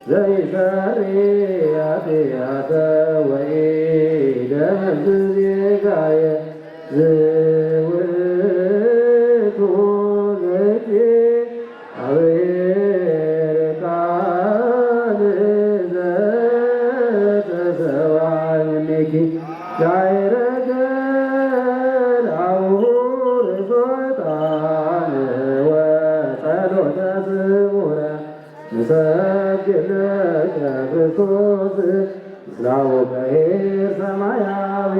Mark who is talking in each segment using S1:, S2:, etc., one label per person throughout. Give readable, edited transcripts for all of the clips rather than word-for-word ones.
S1: ዘይሰሪ ኃጢአተ ወኢደምስስ ጌጋየ ዝውእቱ እግዚአብሔር ቃል ዘተሰብአ እምኔኪ ዛይረገ አቡሁ ርሶጣን ወጸሎተ ስሙረ ንሰግድ ለከ ክርስቶስ ምስላው በሄር ሰማያዊ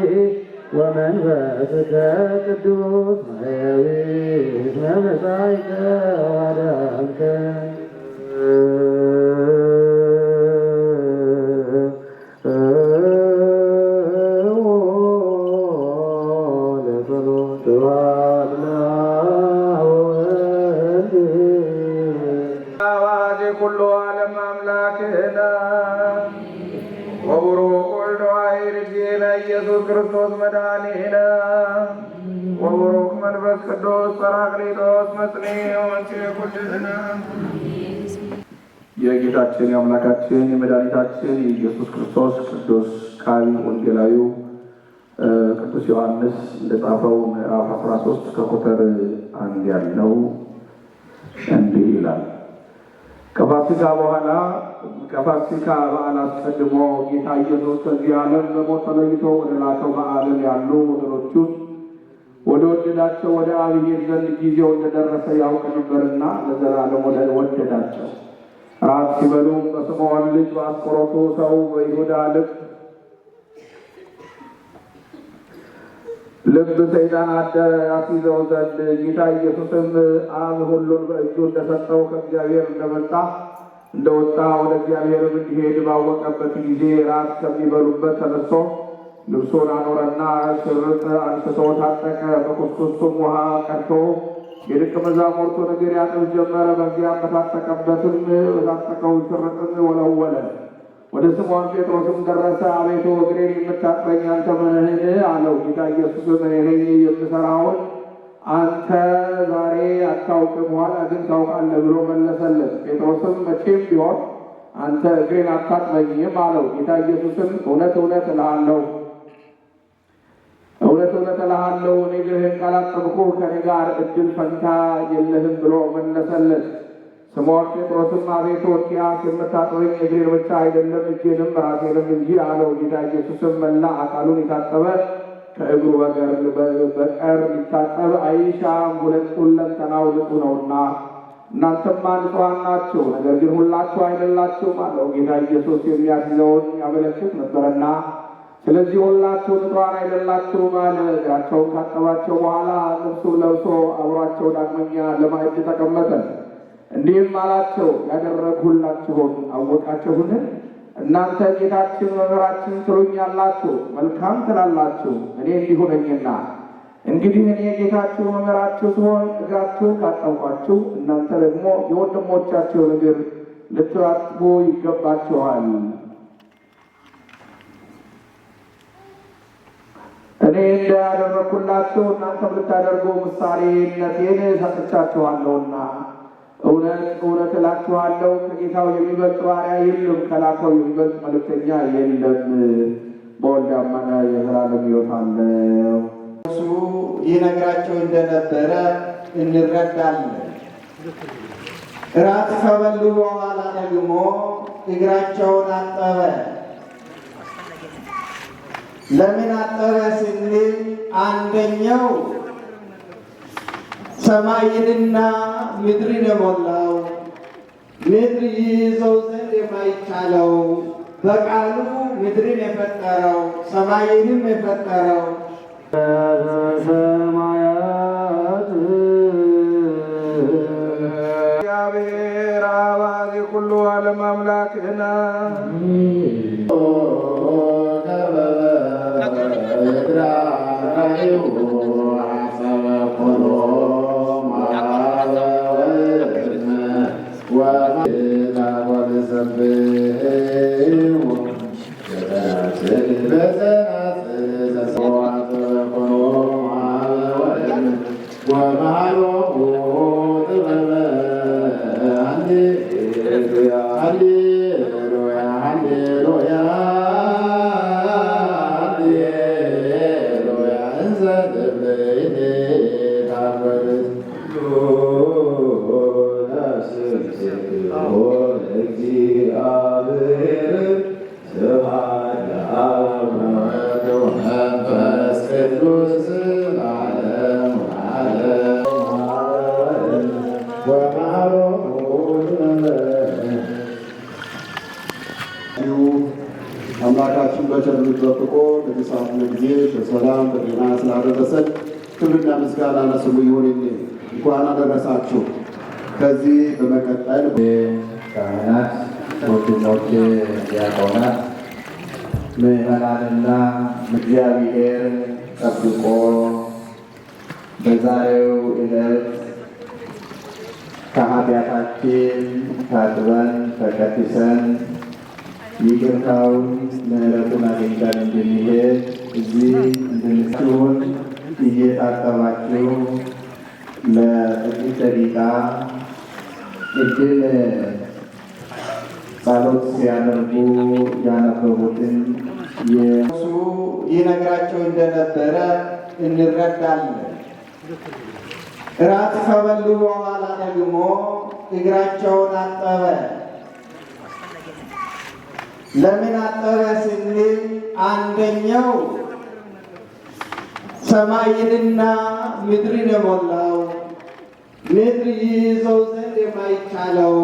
S1: ወመንፈስከ ቅዱስ ማያዊ እስመ መጻእከ ወአድኀንከ። ስብሐት ለአብ ወወልድ
S2: አባዜ ኩሉ ዓለም አምላክነ ወቡሩክ ወልድ ዋሕድ እግዚእነ ኢየሱስ ክርስቶስ መድኃኒነ ወቡሩክ መንፈስ ቅዱስ ጰራቅሊጦስ መጽንዒ ወመንስኤ ኩልነ። የጌታችን የአምላካችን የመድኃኒታችን የኢየሱስ ክርስቶስ ቅዱስ ቃል ወንጌላዊው ቅዱስ ዮሐንስ እንደጻፈው ምዕራፍ 13 ከቁጥር 1 ያለው እንዲህ ይላል። ከፋሲካ በኋላ ከፋሲካ በዓል አስቀድሞ ጌታ ኢየሱስ ከዚህ ዓለም በሞት ተለይቶ ወደ ላከው በዓለም ያሉ ወገኖቹን ወደ ወደዳቸው ወደ አብ ይሄድ ዘንድ ጊዜው እንደደረሰ ያውቅ ነበርና ለዘላለም ወደዳቸው። ራት ሲበሉም በስምዖን ልጅ በአስቆሮቱ ሰው በይሁዳ ልብ ሰይጣን አደረ ያስይዘው ዘንድ። ጌታ ኢየሱስም አብ ሁሉን በእጁ እንደሰጠው ከእግዚአብሔር እንደመጣ እንደወጣ ወደ እግዚአብሔርም እንዲሄድ ባወቀበት ጊዜ ራት ከሚበሉበት ተነስቶ ልብሱን አኖረና ሽርጥ አንስቶ ታጠቀ። በኩስኩስቱም ውሃ ቀድቶ የደቀ መዛሙርቱን እግር ያጥብ ጀመረ። በዚያም በታጠቀበትም በታጠቀው ሽርጥም ወለወለ። ወደ ስምዖን ጴጥሮስም ደረሰ። አቤቱ እግሬን የምታጥበኝ አንተ ነህን? አለው። ጌታ ኢየሱስም እኔ ነኝ፣ የምሠራውን አንተ ዛሬ አታውቅም፣ ኋላ ግን ታውቃለህ ብሎ መለሰለት። ጴጥሮስም መቼም ቢሆን አንተ እግሬን አታጥበኝም አለው። ጌታ ኢየሱስም እውነት እውነት እልሃለሁ እውነት እውነት እልሃለሁ እኔ እግርህን ካላጠብኩህ ከእኔ ጋር እድል ፈንታ የለህም ብሎ መለሰለት። ስምዖን ጴጥሮስም አቤቱ እንኪያስ የምታጥበኝ እግሬን ብቻ አይደለም እጄንም ራሴንም እንጂ አለው። ጌታ ኢየሱስም መላ አካሉን የታጠበ ከእግሩ በቀር ሊታጠብ አይሻም፣ ሁለንተናው ንጹሕ ነውና። እናንተማ ንጹሐን ናችሁ፣ ነገር ግን ሁላችሁ አይደላችሁም አለው። ጌታ ኢየሱስ የሚያስይዘውን ያመለክት ነበርና ስለዚህ ሁላችሁ ንጹሐን አይደላችሁም አለ። እግራቸውን ካጠባቸው በኋላ ልብሱን ለብሶ አብሯቸው ዳግመኛ ለማዕድ ተቀመጠ። እንዲህም አላቸው፣ ያደረግሁላችሁን አወቃችሁን? እናንተ ጌታችን መምህራችን ትሉኛላችሁ፣ መልካም ትላላችሁ፣ እኔ እንዲሁ ነኝና። እንግዲህ እኔ ጌታችሁ መምህራችሁ ስሆን እግራችሁን ካጠብኳችሁ፣ እናንተ ደግሞ የወንድሞቻችሁን እግር ልታጥቡ ይገባችኋል። እኔ እንዳደረግሁላችሁ እናንተም ልታደርጉ ምሳሌነቴን ሰጥቻችኋለሁና። እውነት እውነት እላችኋለሁ ከጌታው የሚበልጥ ባሪያ የለም፣ ከላከው የሚበልጥ መልእክተኛ የለም። በወልድ ያመነ የዘላለም ሕይወት አለው።
S3: እሱ ይነግራቸው እንደነበረ እንረዳለን። እራት ከበሉ በኋላ ደግሞ እግራቸውን አጠበ። ለምን አጠበ ስንል አንደኛው ሰማይንና ምድርን የሞላው ምድር ይይዘው ዘንድ የማይቻለው በቃሉ ምድርን የፈጠረው ሰማይንም የፈጠረው
S1: ሰማያት
S2: እግዚአብሔር አብ አኃዜ ኩሉ ዓለም አምላክነ
S1: ወመሃሎ ጥበበ። አደረሳችሁ። አምላካችን በቸርነቱ ጠብቆ ለዚህ ሰዓትና ጊዜ በሰላም በጤና ስላደረሰን ክብርና ምስጋና ለስሙ ይሁንልን። እንኳን አደረሳችሁ። ከዚህ በመቀጠል
S4: ካህናት፣ ወንድሞቼ ዲያቆናት፣ ምዕመናንና እግዚአብሔር ጠብቆ በዛሬው ዕለት ከኃጢአታችን ታጥበን ተቀድሰን ይቅርታውን ምሕረቱን አግኝተን እንድንሄድ እዚህ እንድንሆን እየታጠባችሁ ለጥቂት ደቂቃ እድል ጸሎት ሲያደርጉ ያነበቡትን
S3: እሱ ይነግራቸው እንደነበረ እንረዳለን። እራት ከበሉ በኋላ ደግሞ እግራቸውን አጠበ። ለምን አጠበ ስንል አንደኛው ሰማይንና ምድርን የሞላው፣ ምድር ይይዘው ዘንድ የማይቻለው፣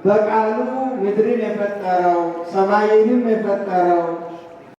S3: በቃሉ ምድርን የፈጠረው ሰማይንም የፈጠረው